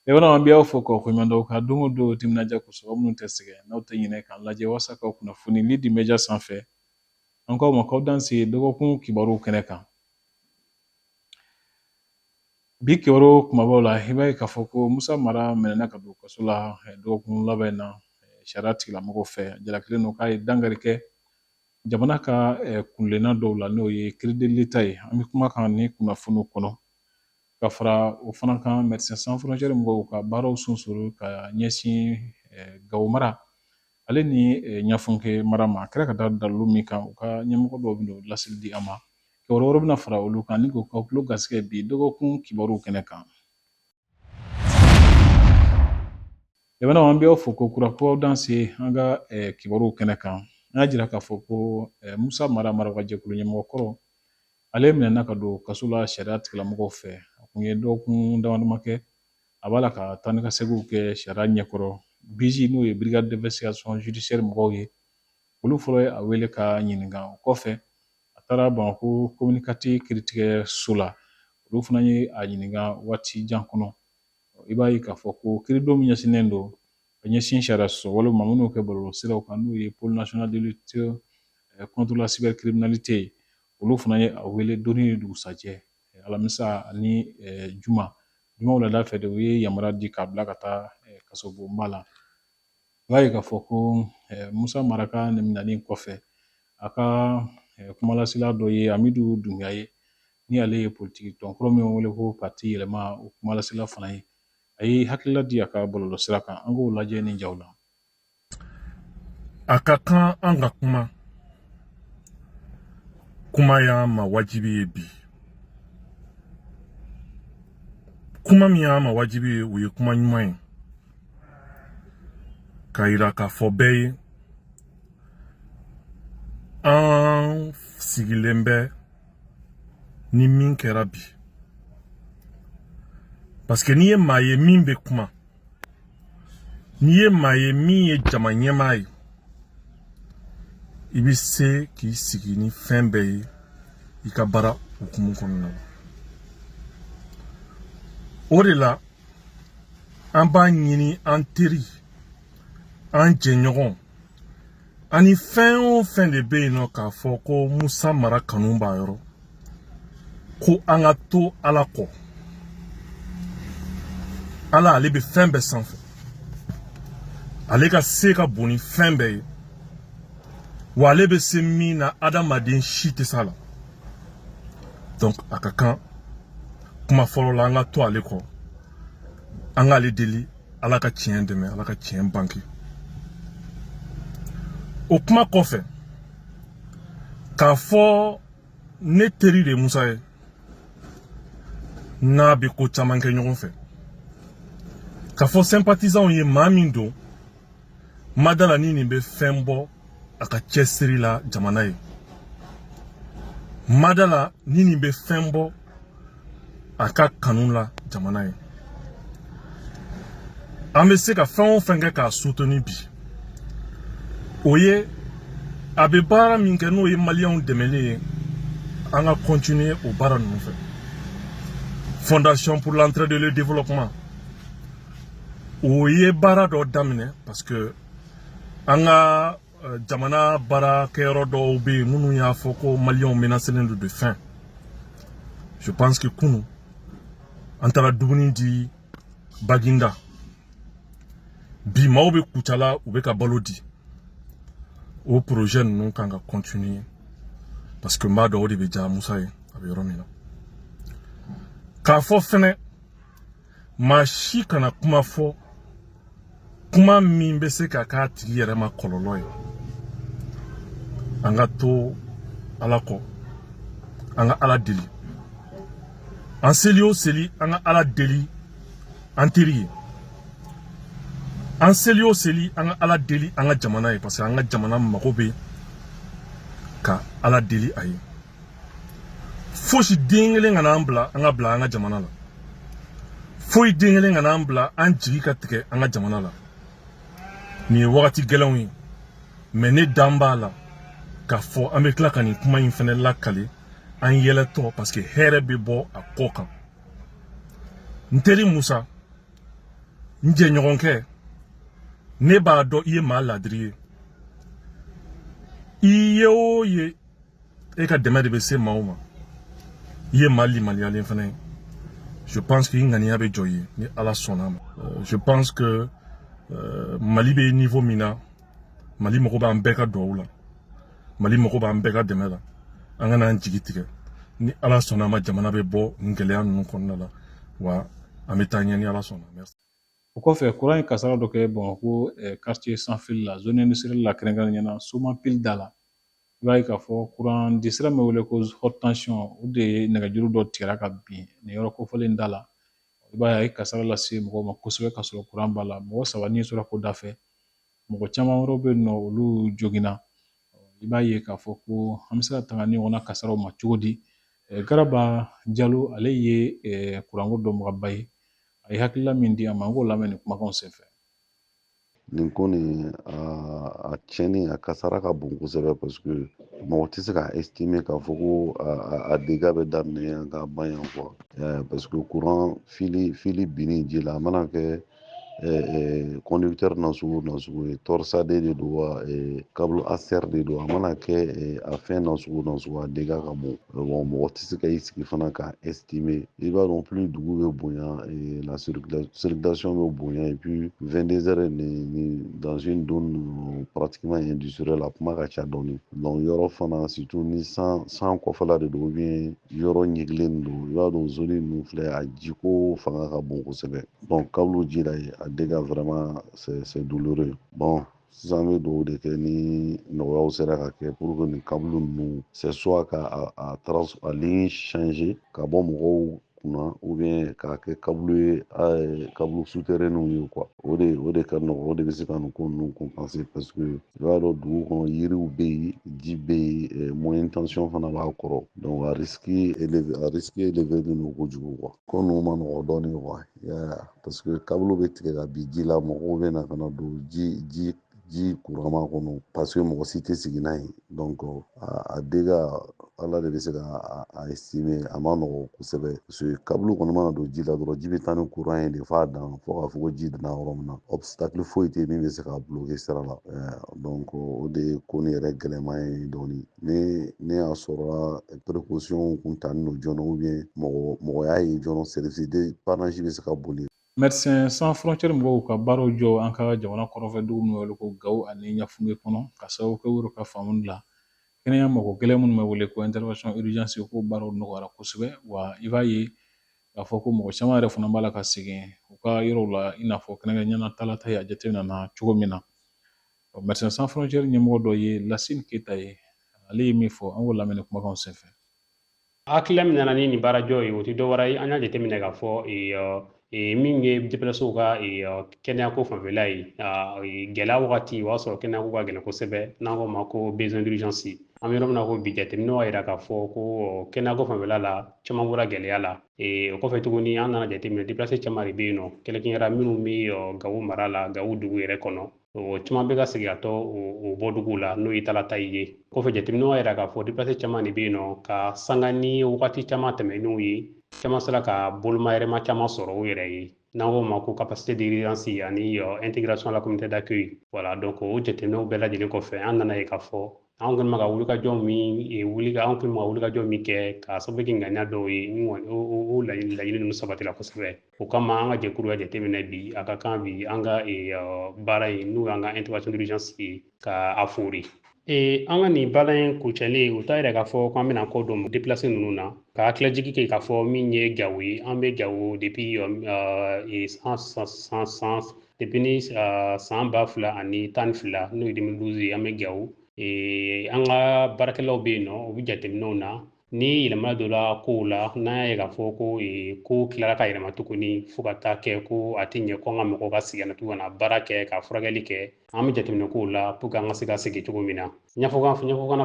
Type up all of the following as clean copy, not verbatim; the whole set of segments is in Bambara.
Limanaw, an bɛ aw fo k'aw koɲuman dɔn ka don o don timinandiya kosɔn, aw minnu tɛ sɛgɛn n'aw tɛ ɲinɛ k'an lajɛ walasa k'aw kunnafoni Lidi Media sanfɛ. An k'aw ma k'aw danse dɔgɔkun kibaruw kɛnɛ kan. Bi kibaru kumabaw la, i b'a ye k'a fɔ ko Musa Mara minɛna ka don kaso la dɔgɔkun laban in na sariya tigilamɔgɔw fɛ. Jalakilen don k'a ye dankari kɛ jamana ka kuntilenna dɔw la, n'o ye crédit de l'État ye. An bɛ kuma kan ni kunnafoniw kɔnɔ. Ka fara o fana kan, Médecins Sans Frontières mɔgɔw ka baaraw sonsoro ka ɲɛsin Gawo mara ale ni Ɲafunke mara ma. A kɛra ka da dalilu min kan, u ka ɲɛmɔgɔ dɔw bɛna o laseli di an ma. Kibaru wɛrɛ bɛna fara olu kan ni k'o k'aw tulo garisɛgɛ bi dɔgɔkun kibaruw kɛnɛ kan. Limanaw, an bɛ aw fo ko kura ko aw danse an ka kibaruw kɛnɛ kan. An y'a jira k'a fɔ ko Musa Mara, marabagajɛkulu ɲɛmɔgɔ kɔrɔ, ale minɛna ka don kaso la sariya tigilamɔgɔw fɛ. A kun ye dɔgɔkun dama dama kɛ a b'a la ka taa ni ka seginw kɛ sariya ɲɛkɔrɔ. BIJ, n'o ye brigade d'investigation judiciaire mɔgɔw ye, olu fɔlɔ ye a wele ka ɲininka. O kɔfɛ, a taara Bamakɔ commune 4 kiiritigɛso la, olu fana ye a ɲininka waati jan kɔnɔ. I b'a ye k'a fɔ ko kiiridon min ɲɛsinnen don ka ɲɛsin sariya sɔsɔ walew ma minnu kɛ bɔlɔlɔsiraw kan, n'o ye pôle national de lutte contre la cybercriminalité ye, olu fana ye a wele don ni dugusajɛ, alamisa ani juma. Juma wulada fɛ de, u ye yamaruya di k'a bila ka taa kasobonba la. I b'a ye k'a fɔ ko Musa Mara ka nin minɛni kɔfɛ, a ka kumalasela dɔ ye Amidu Dunbiya ye, ni ale ye politiki tɔn kɔrɔ min wele ko parti Yɛlɛma, o kumalasela fana ye, a ye hakilila di a ka bɔlɔlɔsira kan. An k'o lajɛ ni jaw la. A ka kan an ka kuma. Kuma y'an ma wajibi ye bi. Kuma min y'an ma wajibi ye, o ye kuma ɲuman ye k'a yira k'a fɔ bɛɛ ye, an sigilen bɛ ni min kɛra bi, parce que n'i ye maa ye min bɛ kuma, n'i ye maa ye min ye jama ɲɛmaa ye, i bɛ se k'i sigi ni fɛn bɛɛ ye i ka baara hukumu kɔnɔna la. O de la an b'a ɲini an teri, an jɛɲɔgɔn, ani fɛn o fɛn de bɛ yen nɔ k'a fɔ ko Musa Mara kanu b'a yɔrɔ, ko an ka to Ala kɔ. Ala, ale bɛ fɛn bɛɛ sanfɛ, ale ka se ka bon ni fɛn bɛɛ ye, wa ale bɛ se min na, adamaden si tɛ s'a la. Donc a ka kan kuma fɔlɔ la, an ka to ale kɔ, an k'ale deli, Ala ka tiɲɛ dɛmɛ, Ala ka tiɲɛ bange. O kuma kɔfɛ, k'a fɔ ne teri de ye Musa ye, n'a bɛ ko caman kɛ ɲɔgɔn fɛ, k'a fɔ sympathisants ye, maa min don, ma da la ni nin bɛ fɛn bɔ a ka cɛsiri la jamana ye, ma da la ni nin bɛ fɛn bɔ a ka kanu la jamana ye. An bɛ se ka fɛn o fɛn kɛ k'a soutenir bi, o ye a bɛ baara min kɛ, n'o ye maliyɛnw dɛmɛli ye, an ka continuer o baara ninnu fɛ. Fondation pour l'entraide et le développement, o ye baara dɔ daminɛ, parce que an ka jamana baarakɛyɔrɔ dɔw bɛ yen minnu y'a fɔ ko maliyɛnw menacelen don de faim. Je pense que kunu an taara dumuni di Baginda, bi maaw bɛ Kucala, u bɛ ka balo di. O projet ninnu kan ka continuer, parce que n b'a dɔn o de bɛ diya Musa ye a bɛ yɔrɔ min na. K'a fɔ fɛnɛ, maa si kana kuma fɔ, kuma min bɛ se ka k'a tigi yɛrɛ ma kɔlɔlɔ ye. An ka to Ala kɔ, an ka Ala deli, an seli o seli, an ka Ala deli an teri ye, an seli o seli, an ka Ala deli an ka jamana ye, parce que an ka jamana mago bɛ ka Ala deli a ye. Fosi den kelen kana an bila an ka bila an ka jamana la, foyi den kelen kana an bila an jigi ka tigɛ an ka jamana la. Nin ye wagati gɛlɛnw ye, mais ne dan b'a la k'a fɔ an bɛ tila ka nin kuma in fɛnɛ lakale an yɛlɛtɔ, parce que hɛrɛ bɛ bɔ a kɔ kan. N teri Musa, N jɛɲɔgɔnkɛ, ne b'a dɔn i ye maa ladiri ye. I ye o ye, e ka dɛmɛ de bɛ se maaw ma. I ye maa limaniyalen fana ye. Je pense que i ŋaniya bɛ jɔ i ye ni Ala sɔnna ma. Je pense que Mali bɛ niveau min na, Mali mago b'an bɛɛ ka duwawu la, Mali mago b'an bɛɛ ka dɛmɛ la. An kana an jigi tigɛ. Ni Ala sɔnna ma, jamana bɛ bɔ nin gɛlɛya ninnu kɔnɔna la, wa an bɛ taa ɲɛ ni Ala sɔnna. Merci. O kɔfɛ, kuran ye kasara dɔ kɛ Bamakɔ quartier sans fil la, zone industrielle la, kɛrɛnkɛrɛnnenya la Somapil da la. I b'a ye k'a fɔ kuran di sira min bɛ wele ko haute tension, o de ye nɛgɛjuru dɔ tigɛra ka bin nin yɔrɔ kofɔlen da la. I b'a ye, a ye kasara lase mɔgɔw ma kosɛbɛ ka sɔrɔ kuran b'a la. Mɔgɔ 3 ni sɔrɔ ko da fɛ, mɔgɔ caman wɛrɛw bɛ yen nɔ, olu joginna. I b'a ye k'a fɔ ko an bɛ se ka tanga ɲɔgɔnna kasaraw ma cogo di? Garaba Jalo, ale ye kuranko dɔnbagaba ye, a ye hakilila min di a ma, an k'o lamɛn nin kumakanw senfɛ. Nin ko nin, a tiɲɛni, a kasara ka bon kosɛbɛ, parce que mɔgɔ tɛ se ka estimer k'a fɔ ko a dégâts bɛ daminɛ yan ka ban yan quoi, parce que courant fili binni ji la, a mana kɛ conducteur nasugu o nasugu ye, torsadé de don wa, câble acer de don, a mana kɛ a fɛn nasugu o nasugu, a dégâts ka bon. Bon, mɔgɔ tɛ se ka i sigi fana k'a estimer. I b'a dɔn, plus dugu bɛ bonya, la circulation bɛ bonya, et puis 22 heures ni dans une zone pratiquement industrielle, a kuma ka ca dɔɔni. Donc yɔrɔ fana, surtout ni san kɔfɛla de don ou bien yɔrɔ ɲigilen don, i b'a dɔn zone ninnu filɛ, a jiko fanga ka bon kosɛbɛ. Donc câble ji la yen, a dégâts vraiment, c'est douloureux. Bon, sisan an bɛ dugawu de kɛ ni nɔgɔyaw sera ka kɛ pour que nin câble ninnu, c'est soit ka a ligne changer ka bɔ mɔgɔw kunna, ou bien k'a kɛ câble ye, câble souterrain ye quoi. O de ka nɔgɔn, o de bɛ se ka nin ko ninnu compenser, parce que i b'a dɔn dugu kɔnɔ yiriw bɛ yen, ji bɛ yen, moyenne tension fana b'a kɔrɔ. Donc a risque élevé, a risque élevé de don kojugu quoi. Ko ninnu ma nɔgɔn dɔɔnin quoi, parce que câble bɛ tigɛ ka bin ji la, mɔgɔw bɛ na ka na don ji kurama kɔnɔ, parce que mɔgɔ si tɛ sigi n'a ye. Donc a dégâts, Ala de bɛ se ka a estimer. A ma nɔgɔn kosɛbɛ, parce que câble kɔni mana don ji la dɔrɔn, ji bɛ taa ni courant ye de f'a dan, fo k'a fɔ ko ji danna yɔrɔ min na, obstacle foyi tɛ yen min bɛ se k'a bloquer sira la. Donc o de ye ko nin yɛrɛ gɛlɛman ye dɔɔnin. Ni ne y'a sɔrɔla précaution kun talen don joona, ou bien mɔgɔ y'a ye joona, service de dépannage bɛ se ka boli. Médecins Sans Frontières mɔgɔw ka baaraw jɔ an ka jamana kɔrɔfɛ dugu min wele ko Gawo ani Ɲafunke kɔnɔ, ka sababu kɛ u yɛrɛ ka faamu la, kɛnɛya mɔgɔ gɛlɛn minnu bɛ wele ko intervention urgence, ko baaraw nɔgɔyara kosɛbɛ. Wa i b'a ye k'a fɔ ko mɔgɔ caman yɛrɛ fana b'a la ka segin u ka yɔrɔw la, i n'a fɔ kɛrɛnkɛrɛnnenya Talata ye a jateminɛ na cogo min na. Médecins Sans Frontières ɲɛmɔgɔ dɔ ye Lasine Keyita ye, ale ye min fɔ, an k'o lamɛn kumakanw senfɛ. Hakilila min nana ni nin baarajɔ ye, o tɛ dɔwɛrɛ ye. An y'a jateminɛ k'a fɔ min ye déplacéw ka kɛnɛyako fanfɛla ye, gɛlɛya wagati, o y'a sɔrɔ kɛnɛyako ka gɛlɛn kosɛbɛ, n'an k'o ma ko besoin d'urgence. An bɛ yɔrɔ min na ko bi, jateminɛw y'a jira k'a fɔ ko kɛnɛyako fanfɛla la, caman bɔra gɛlɛya la. O kɔfɛ tuguni, an nana jateminɛ déplacé caman de bɛ yen nɔ, kɛrɛnkɛrɛnnenya minnu bɛ Gawo mara la, Gawo dugu yɛrɛ kɔnɔ, o caman bɛ ka segin ka tɔ o bɔduguw la, n'o ye Talata ye. Kɔfɛ, jateminɛw y'a jira k'a fɔ déplacé caman de bɛ yen nɔ, ka sanga ni wagati caman tɛmɛnenw ye, caman sera ka bolomayɛrɛma caman sɔrɔ u yɛrɛ ye, n'an k'o ma ko capacité de résilience ani intégration à la communauté d'accueil. Voilà, donc o jateminɛw bɛɛ lajɛlen kɔfɛ, an nana ye k'a fɔ anw kɛlen bɛ ka wulikajɔ min wuli, anw kɛlen bɛ ka wulikajɔ min kɛ k'a sababu kɛ ŋaniya dɔw ye, o laɲini ninnu sabatila kosɛbɛ. O kama, an ka jɛkulu y'a jateminɛ bi, a ka kan bi an ka baara in, n'o y'an ka intervention d'urgence ye, ka a fori. An ka nin baara in kuncɛlen, o t'a yira k'a fɔ k'an bɛna kɔ don déplacé ninnu na. Ka hakililajigin kɛ k'a fɔ min ye Gawo ye, an bɛ Gawo depuis ni san 2012, n'o ye 2012 ye, an bɛ Gawo. An ka baarakɛlaw bɛ yen nɔ, u bɛ jateminɛw na. Ni yɛlɛma donna kow la, n'an y'a ye k'a fɔ ko ko tilara ka yɛlɛma tuguni, fo ka taa kɛ ko a tɛ ɲɛ ko an ka mɔgɔw ka segin ka na baara kɛ ka furakɛli kɛ, an bɛ jateminɛ kow la pour que an ka se ka segin cogo min na. Ɲɛfɔ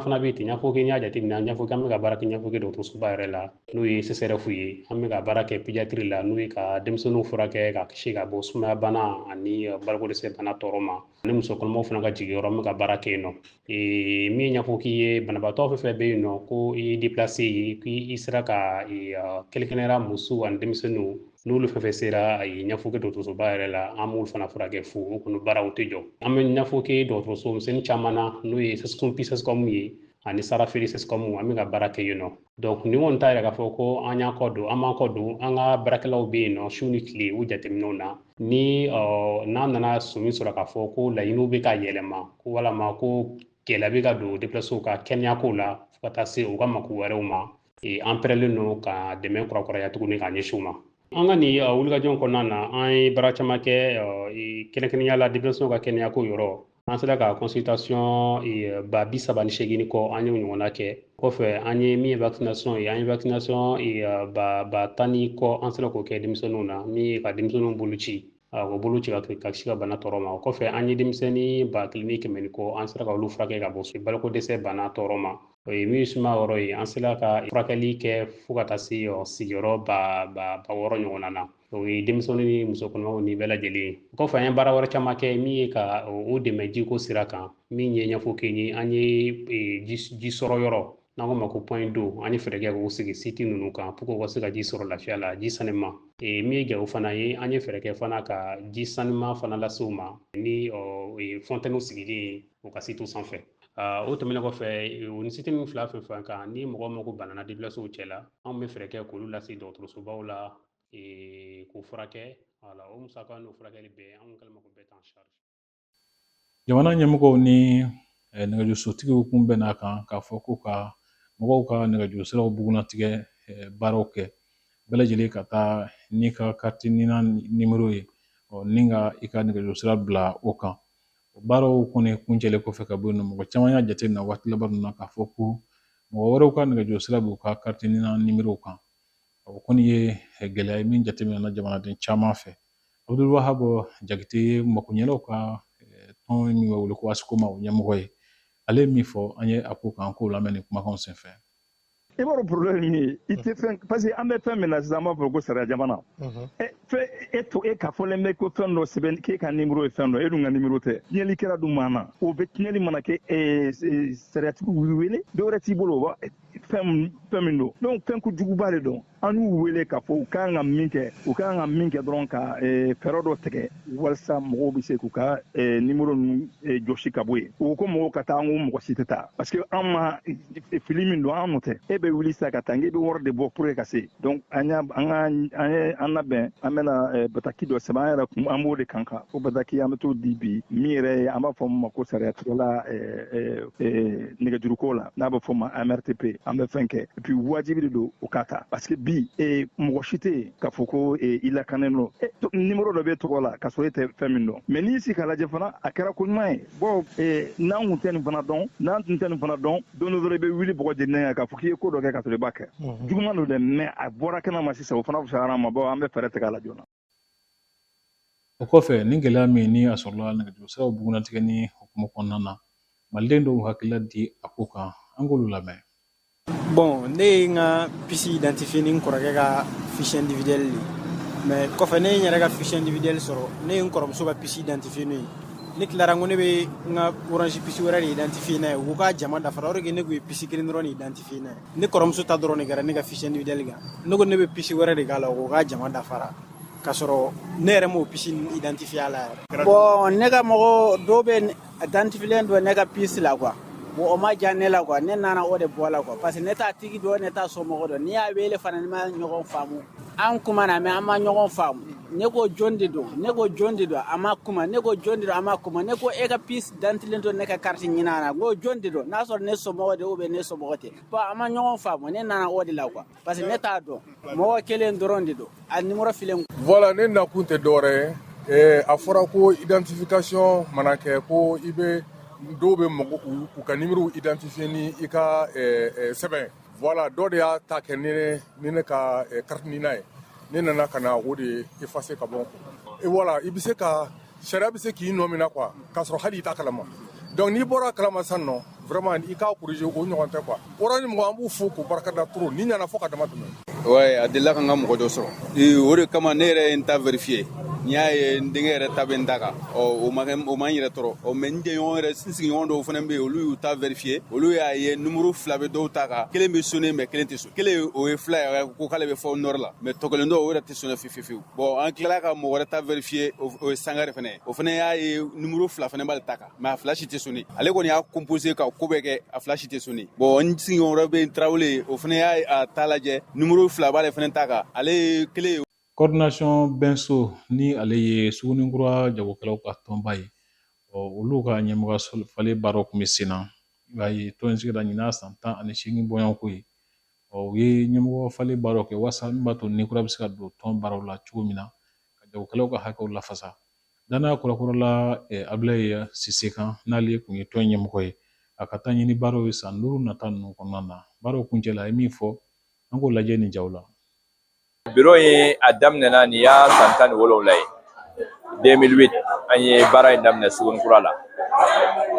fana bɛ ten. Ɲɛfɔ n'i y'a jateminɛ, ɲɛfɔ an bɛ ka baara kɛ Ɲɛfɔ dɔgɔtɔrɔsoba yɛrɛ la, n'o ye CSRéf ye. An bɛ ka baara kɛ pédiatrie la, n'o ye ka denmisɛnninw furakɛ ka kisi ka bɔ sumaya bana ani balokodɛsɛ bana tɔɔrɔ ma, ani muso kɔnɔmaw fana ka jigiyɔrɔ, an bɛ ka baara kɛ yen nɔ. Min ye ɲɛfɔ k'i ye, banabaatɔ fɛn fɛn bɛ yen nɔ ko i ye déplacé ye, k'i sera ka kɛrɛnkɛrɛnnenya musow ani denmisɛnninw. N'olu fɛn fɛn sera a ye Ɲafoke dɔgɔtɔrɔsoba yɛrɛ la, an b'olu fana furakɛ fu. O kɔni baaraw tɛ jɔ. An bɛ Ɲafoke dɔgɔtɔrɔso misɛnnin caman na, n'o ye CSCOM CSCOM ye ani Sarafili CSCOM, an bɛ ka baara kɛ yen nɔ. Donc nin kɔni t'a yira k'a fɔ ko an y'an kɔ don, an m'an kɔ don. An ka baarakɛlaw bɛ yen nɔ su ni tile, u jateminɛw na. Ni n'an nana sɔmi sɔrɔ k'a fɔ ko laɲiniw bɛ ka yɛlɛma, ko walama ko gɛlɛya bɛ ka don déplacés ka kɛnɛyako la fo ka taa se u ka mako wɛrɛw ma, an pɛrɛlen don ka dɛmɛ kurakuraya tuguni k'a ɲɛsin u ma. An ka nin wulikajɔ kɔnɔna na, an ye baara caman kɛ, kɛrɛnkɛrɛnnenya la déplacés ka kɛnɛyako yɔrɔ. An sera ka consultation 38 ni kɔ, an y'o ɲɔgɔnna kɛ. Kɔfɛ an ye min ye vaccination ye, an ye vaccination 10 000 ni kɔ, an sera k'o kɛ denmisɛnninw na, min ye ka denmisɛnninw bolo ci, o bolo ci ka kisi ka bana tɔɔrɔ ma. O kɔfɛ an ye denmisɛnnin 1,100 ni kɔ, an sera ka olu furakɛ ka bɔ baloko dɛsɛ bana tɔɔrɔ ma. O ye min ye sumaya yɔrɔ ye, an sera ka furakɛli kɛ fo ka taa se sigiyɔrɔ ba 6,000 ɲɔgɔnna na. O ye denmisɛnnin ni muso kɔnɔmaw ni bɛɛ lajɛlen ye. O kɔfɛ an ye baara wɛrɛ caman kɛ, min ye ka o dɛmɛ jiko sira kan, min ye ɲɛfɔ ye. An ye ji sɔrɔ yɔrɔ, n'an ko ma ko point d'eau, an ye fɛɛrɛ kɛ k'o sigi site ninnu kan pour que u ka se ka ji sɔrɔ lafiya la, ji sanima. Min ye jago fana ye, an ye fɛɛrɛ kɛ fana ka ji sanima fana lase u ma ni fontaine sigilen ye u ka site sanfɛ. O tɛmɛnen kɔfɛ, o ni site ninnu fila fɛn fɛn kan, ni mɔgɔ mako banana déplacés cɛ la, anw bɛ fɛɛrɛ kɛ k'olu lase dɔgɔtɔrɔsobaw la k'u furakɛ. Wala o musaka n'o furakɛli bɛɛ, anw kɛlen ma ko bɛɛ t'an charge. Jamana ɲɛmɔgɔw ni nɛgɛjurusotigiw kun bɛn'a kan k'a fɔ ko ka mɔgɔw ka nɛgɛjuru siraw bugunnatigɛ baaraw kɛ, bɛɛ lajɛlen ka taa n'i ka carte NINA nimero ye, ni ka i ka nɛgɛjuru sira bila o kan. O baaraw kɔni kuncɛlen kɔfɛ ka bɔ yen nɔ, mɔgɔ caman y'a jateminɛ waati laban ninnu na k'a fɔ ko mɔgɔ wɛrɛw ka nɛgɛjuru sira b'u ka carte NINA nimero kan. O kɔni ye gɛlɛya ye min jateminɛ jamanaden caman fɛ. Abdul Wahab Jakite ye makoɲɛlaw ka tɔn min bɛ wele ko ASCOMA, o ɲɛmɔgɔ ye. Ale ye min fɔ an ye a ko kan, k'o lamɛn ni kumakanw senfɛ. I b'a dɔn, problème min ye, i tɛ fɛn, parce que an bɛ fɛn min na sisan, an b'a fɔ ko sariya jamana. Ɛ fɛn e to e ka fɔlen bɛ ko fɛn dɔ sɛbɛn k'e ka nimero ye fɛn dɔ, e dun ka nimero tɛ. Tiɲɛli kɛra dun maa na, o bɛ tiɲɛli mana kɛ, sariyatigiw b'i wele, dɔ wɛrɛ t'i bolo, o b'a fɛn min don. Donc fɛn kojuguba de don. An y'u wele k'a fɔ u kan ka min kɛ, u kan ka min kɛ dɔrɔn, ka fɛɛrɛ dɔ tigɛ walasa mɔgɔw bɛ se k'u ka nimero ninnu jɔsi ka bɔ yen. U ko mɔgɔw ka taa, an ko mɔgɔ si tɛ taa, parce que an ma fili min don, an nɔ tɛ. E bɛ wuli sisan ka taa k'e bɛ wari de bɔ pour que ka se. Donc an y'a an ka an ye an labɛn, an bɛna bataki dɔ sɛbɛn, an yɛrɛ kun an b'o de kan kan o bataki, an bɛ t'o di bi. Min yɛrɛ ye, an b'a fɔ min ma ko sariyatigɛla nɛgɛjuruko la, n'a bɛ fɔ ma AMRTP, an bɛ fɛn kɛ. Et puis wajibi de don o ka ta, parce que bi mɔgɔ si tɛ yen k'a fɔ ko i lakanen don. Nimero dɔ bɛ tɔgɔ la k'a sɔrɔ e tɛ fɛn min dɔn. Mais n'i sigi k'a lajɛ fana, a kɛra ko ɲuman ye. Bon, n'an kun tɛ nin fana dɔn, n'an tun tɛ nin fana dɔn, don dɔ dɔrɔn i bɛ wuli bɔgɔ jeninen kan k'a fɔ k'i ye ko dɔ kɛ k'a sɔrɔ i b'a kɛ juguman don dɛ. Mais a bɔra kɛnɛ ma sisan, o fana fisayara ma. Bon, an bɛ fɛɛrɛ tigɛ a la joona. O kɔfɛ, ni gɛlɛya min ni a sɔrɔla nɛgɛjuru siraw bugunnatigɛ ni hukumu kɔnɔna na, maliden dɔw hakilila di a ko kan, an k'olu lamɛn. Bon, ne ye n ka puce identifié ni n kɔrɔkɛ ka fiche individuelle de ye. Mais kɔfɛ ne ye n yɛrɛ ka fiche individuelle sɔrɔ, ne ye n kɔrɔmuso ka puce identifié n'o ye. Ne tilara, n ko ne bɛ n ka Orange puce wɛrɛ de identifié n'a ye, u ko k'a jama dafara. O de ne kun ye puce kelen dɔrɔn de identifié n'a ye. Ne kɔrɔmuso ta dɔrɔn de kɛra ne ka fiche individuelle kan. Ne ko ne bɛ puce wɛrɛ de k'a la, u ko k'a jama dafara, k'a sɔrɔ ne yɛrɛ m'o puce identifié a la yɛrɛ. Bon, ne ka mɔgɔ dɔw bɛ identifié don ne ka puce la quoi. Bon, o ma diya ne la quoi. Ne nana o de bɔ la quoi, parce que ne t'a tigi dɔn, ne t'a somɔgɔ dɔn. N'i y'a wele fana, ne ma ɲɔgɔn faamu. An kumana, mais an ma ɲɔgɔn faamu. Ne ko jɔn de don, ne ko jɔn de don, a ma kuma. Ne ko jɔn de don, a ma kuma. Ne ko e ka puce identifié don ne ka carte ɲin'a na, n ko jɔn de don, n'a sɔrɔ ne somɔgɔ de ou bien ne somɔgɔ tɛ. Bon, an ma ɲɔgɔn faamu. Ne nana o de la quoi, parce que ne t'a dɔn, mɔgɔ kelen dɔrɔn de don, a numéro filen. Voilà, ne nakun tɛ dɔwɛrɛ ye. A fɔra ko identification mana kɛ, ko i bɛ dɔw bɛ mɔgɔ u ka numéro identifier ni i ka sɛbɛn. Voilà, dɔ de y'a ta kɛ ni ne ka carte NINA ye. Ne nana ka na o de effacer ka bɔ n kun. Et voilà, i bɛ se ka sariya bɛ se k'i nɔ minɛ quoi, k'a sɔrɔ hali i t'a kalama. Donc n'i bɔra a kalama sisan nɔ, vraiment i k'a corriger, o ɲɔgɔn tɛ quoi. Orange mɔgɔ, an b'u fo k'u barikada trop. Ni ɲɛna fo ka dama tɛmɛ. Ouais, a delila ka n ka mɔgɔ dɔ sɔrɔ. O de kama ne yɛrɛ ye n ta vérifier. N y'a ye n denkɛ yɛrɛ ta bɛ n ta kan, ɔ o ma kɛ, o ma n yɛrɛ tɔɔrɔ. Ɔ mais n jɛɲɔgɔn yɛrɛ, n sigiɲɔgɔn dɔw fana bɛ yen, olu y'u ta vérifier, olu y'a ye numéro fila bɛ dɔw ta kan, kelen bɛ sonné mais kelen tɛ sonné. Kelen o ye fila ye ko k'ale bɛ fɔ nord la, mais tɔ kelen dɔw o yɛrɛ tɛ sonné fiyewu fiyewu. Bon, an tilala ka mɔgɔ wɛrɛ ta vérifier, o ye Sangare fana ye, o fana y'a ye numéro fila fana b'ale ta kan, mais a fila si tɛ sonné. Ale kɔni y'a composé ka ko bɛɛ kɛ, a fila si tɛ sonné. Bon, n sigiɲɔgɔn wɛrɛ bɛ yen, Tarawele, o fana y'a ta lajɛ, numéro fila b'ale fana ta kan, ale ye kelen ye. Coordination Bɛnso, ni ale ye Suguninkura jagokɛlaw ka tɔnba ye, ɔ olu ka ɲɛmɔgɔ falen baaraw tun bɛ sen na. I b'a ye tɔn in sigira ɲinan san 18 bɔɲɔgɔnko ye. Ɔ u ye ɲɛmɔgɔ falen baaraw kɛ walasa min b'a to ni kura bɛ se ka don tɔn baaraw la cogo min na, ka jagokɛlaw ka hakɛw lafasa. Danaya kurakurala Abulaye Sise kan, n'ale tun ye tɔn ɲɛmɔgɔ ye, a ka taa ɲini baaraw ye san 5 nata ninnu kɔnɔna na. Baaraw kuncɛla, a ye min fɔ, an k'o lajɛ nin jaw la. Biro in a daminɛna nin y'a san 17 ye. 2008 an ye baara in daminɛ Sugunikura la.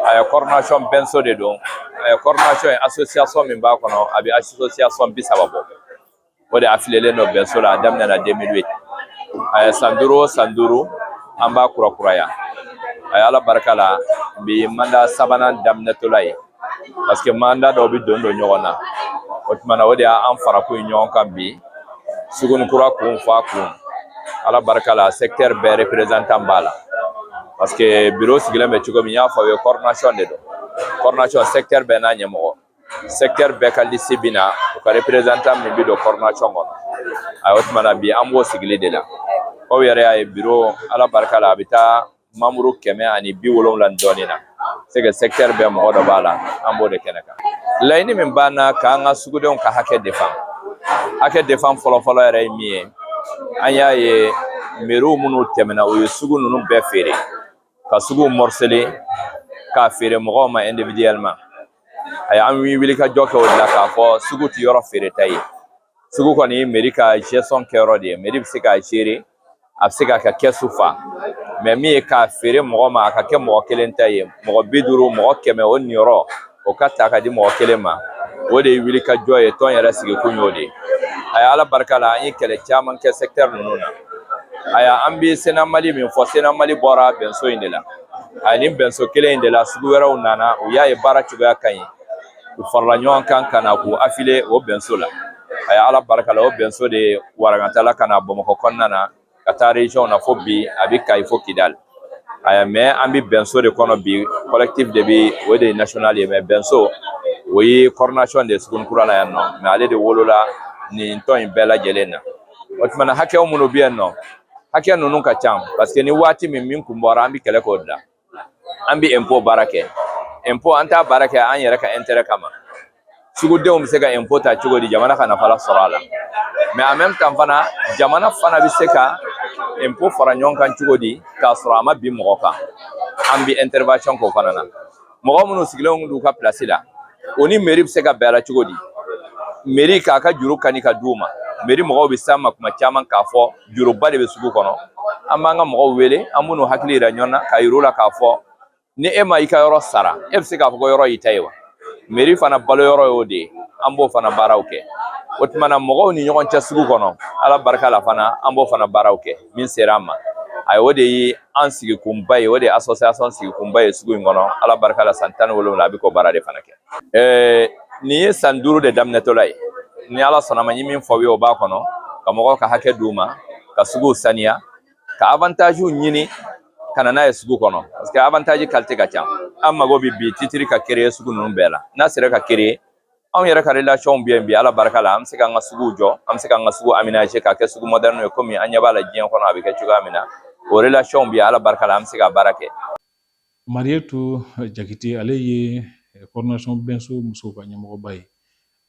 A ye coordination Bɛnso de don. A ye coordination ye, association min b'a kɔnɔ, a bɛ association 30 bɔ. O de affiliélen don Bɛnso la. A daminɛna 2008. A ye san 5 o san 5 an b'a kurakuraya. A ye Ala barika la, bi mandat sabanan daminɛtɔla ye, parce que mandat dɔw bɛ don ɲɔgɔn na. O tuma na, o de y'an farakun ye ɲɔgɔn kan bi Sugunikura kun f'a kun. Ala barika la, secteur bɛɛ représentant b'a la, parce que bureau sigilen bɛ cogo min, n y'a fɔ aw ye, coordination de don. Coordination, secteur bɛɛ n'a ɲɛmɔgɔ, secteur bɛɛ ka liste bɛ na, u ka représentant min bɛ don coordination kɔnɔ. A o tuma na, bi an b'o sigili de la. Aw yɛrɛ y'a ye, bureau, Ala barika la, a bɛ taa membre 170 ni dɔɔnin na. C'est que secteur bɛɛ mɔgɔ dɔ b'a la. An b'o de kɛnɛ kan. Laɲini min b'an na, k'an ka sugudenw ka hakɛ défend. Hakɛ défend fɔlɔfɔlɔ yɛrɛ ye min ye, an y'a ye mairies minnu tɛmɛna, u ye sugu ninnu bɛɛ feere, ka suguw morceler k'a feere mɔgɔw ma individuellement. A an wuli ka jɔ kɛ o de la, k'a fɔ sugu tɛ yɔrɔ feereta ye. Sugu kɔni ye mairie ka gestion kɛyɔrɔ de ye. Mairie bɛ se k'a gérer, a bɛ se k'a ka kɛsu fa, mais min ye k'a feere mɔgɔ ma, a ka kɛ mɔgɔ kelen ta ye, mɔgɔ 50, mɔgɔ 100, o niyɔrɔ o ka ta ka di mɔgɔ kelen ma, o de ye wuli ka jɔ ye. Tɔn yɛrɛ sigikun y'o de ye. A ye Ala barika la, an ye kɛlɛ caman kɛ secteur ninnu na. Aya, an bɛ Sena Mali min fɔ, Sena Mali bɔra Bɛnso in de la. A ni Bɛnso kelen in de la, sugu wɛrɛw nana, u y'a ye baara cogoya ka ɲi, u farala ɲɔgɔn kan ka na k'u affilier o Bɛnso la. A ye Ala barika la, o Bɛnso de warankatala ka na Bamakɔ kɔnɔna na, ka taa région na, fo bi a bɛ Kayi fo Kidali. Aya, mais an bɛ Bɛnso de kɔnɔ bi. Collectif de bɛ, o de ye national ye, mais Bɛnso o ye coordination de ye Sugunikura la yan nɔ, mais ale de wolola nin tɔn in bɛɛ lajɛlen na. O tuma na, hakɛw minnu bɛ yen nɔ, hakɛ ninnu ka ca, parce que ni waati min kun bɔra, an bɛ kɛlɛ k'o de la. An bɛ impôt baara kɛ. Impôt, an t'a baara kɛ an yɛrɛ ka intérêt kama. Sugudenw bɛ se ka impôt ta cogo di, jamana ka nafa sɔrɔ a la? Mais en même temps fana, jamana fana bɛ se ka impôt fara ɲɔgɔn kan cogo di k'a sɔrɔ a ma bin mɔgɔ kan? An bɛ intervention k'o fana na. Mɔgɔ minnu sigilen d'u ka place la, o ni mairie bɛ se ka bɛn a la cogo di, mairie k'a ka juru kani ka d'u ma? Mairie mɔgɔw bɛ s'an ma kuma caman k'a fɔ juruba de bɛ sugu kɔnɔ. An b'an ka mɔgɔw wele, an b'u hakili yira ɲɔgɔn na, k'a yir'u la k'a fɔ ni e ma i ka yɔrɔ sara, e bɛ se k'a fɔ ko yɔrɔ y'i ta ye wa? Mairie fana balo yɔrɔ y'o de ye. An b'o fana baaraw kɛ. O tuma na, mɔgɔw ni ɲɔgɔn cɛ sugu kɔnɔ, Ala barika la fana, an b'o fana baaraw kɛ min sera an ma. Ayi, o de ye an sigikunba ye, o de ye association sigikunba ye sugu in kɔnɔ. Ala barika la, san 17, a bɛ k'o baara de fana kɛ. Nin ye san 5 de daminɛtɔla ye. Ni Ala sɔnna ma, n ye min fɔ aw ye, o b'a kɔnɔ, ka mɔgɔw ka hakɛ d'u ma, ka suguw saniya, ka avantage ɲini ka na n'a ye sugu kɔnɔ, parce que avantage qualité ka ca. An mago bɛ bi titre ka créer sugu ninnu bɛɛ la. N'a sera ka créer, anw yɛrɛ ka relation bɛ yen bi, Ala barika la, an bɛ se k'an ka suguw jɔ, an bɛ se k'an ka sugu aménager k'a kɛ sugu moderne ye, komi an ɲɛ b'a la diɲɛ kɔnɔ a bɛ kɛ cogoya min na. O relation bɛ yen, Ala barika la, an bɛ se ka baara kɛ. Mariyetu Jakite, ale ye coordination Bɛnso musow ka ɲɛmɔgɔba ye.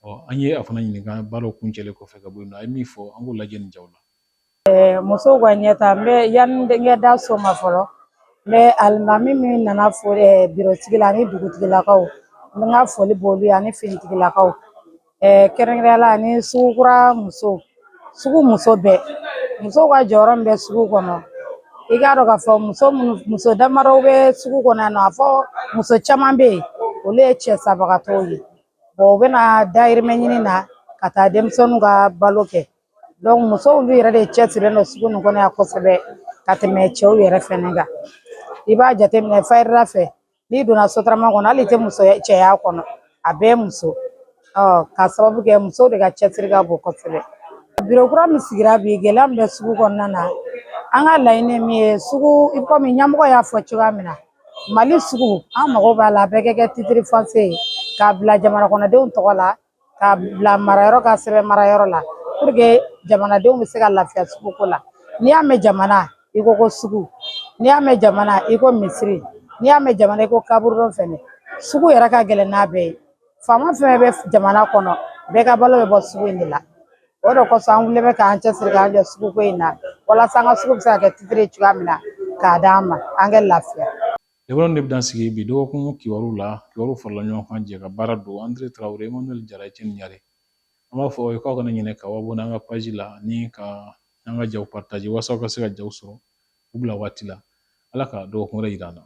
Ɔ an ye a fana ɲininka baaraw kuncɛlen kɔfɛ ka bɔ yen nɔ, a ye min fɔ, an k'o lajɛ nin jaw la. Musow ka ɲɛta, n bɛ yanni n ka da so ma fɔlɔ, n bɛ alimami min nana fo birotigi la ani dugutigilakaw, n bɛ n ka foli b'olu ye, ani finitigilakaw, kɛrɛnkɛrɛnnenya la ani sugukura musow, sugu muso bɛɛ. Musow ka jɔyɔrɔ min bɛ sugu kɔnɔ, i k'a dɔn k'a fɔ muso minnu, muso damadɔw bɛ sugu kɔnɔ yan nɔ, a fɔ muso caman bɛ yen, olu ye cɛsabagatɔw ye. U bɛna dayirimɛ ɲini na ka taa denmisɛnninw ka balo kɛ. Musow olu yɛrɛ de cɛsirilen don sugu nin kɔnɔ yan kosɛbɛ. ka tɛmɛ cɛw yɛrɛ fɛnɛ kan. I b'a jateminɛ fayirida fɛ, n'i donna sotarama kɔnɔ, hali i tɛ muso cɛya kɔnɔ, a bɛɛ muso. Ka sababu kɛ musow de ka cɛsiri ka bon kosɛbɛ. Biro kura min sigira bi, gɛlɛya min bɛ sugu kɔnɔna na, an ka laɲini ye min ye, sugu i komi ɲɛmɔgɔ y'a fɔ cogoya min na, Mali sugu, an mago b'a la a bɛɛ ka kɛ titre foncier ye, k'a bila jamana kɔnɔdenw tɔgɔ la, k'a bila marayɔrɔ ka sɛbɛn marayɔrɔ la, pour que jamanadenw bɛ se ka lafiya suguko la. N'i y'a mɛn jamana, i ko ko sugu. N'i y'a mɛn jamana, i ko misiri. N'i y'a mɛn jamana, i ko kaburudon fɛnɛ. Sugu yɛrɛ ka gɛlɛn n'a bɛɛ ye. Faama fɛn bɛ jamana kɔnɔ, bɛɛ ka balo bɛ bɔ sugu in de la. O de kosɔn an wulilen bɛ k'an cɛsiri k'an jɔ suguko in na, walasa an ka sugu bɛ se ka kɛ titre ye cogoya min na, k'a d'an ma, an ka lafiya. Limanaw de bɛ dan sigi bi dɔgɔkun kibaru la. Kibaru farala ɲɔgɔn kan, jɛ ka baara don Andre Traoré, Emmanuel Jara, Etienne Ɲare. An b'a fɔ aw ye k'aw kana ɲinɛ ka abonné an ka page la ni ka an ka jaw partager, walasa aw ka se ka jaw sɔrɔ u bila waati la. Ala ka dɔgɔkun wɛrɛ yira an na.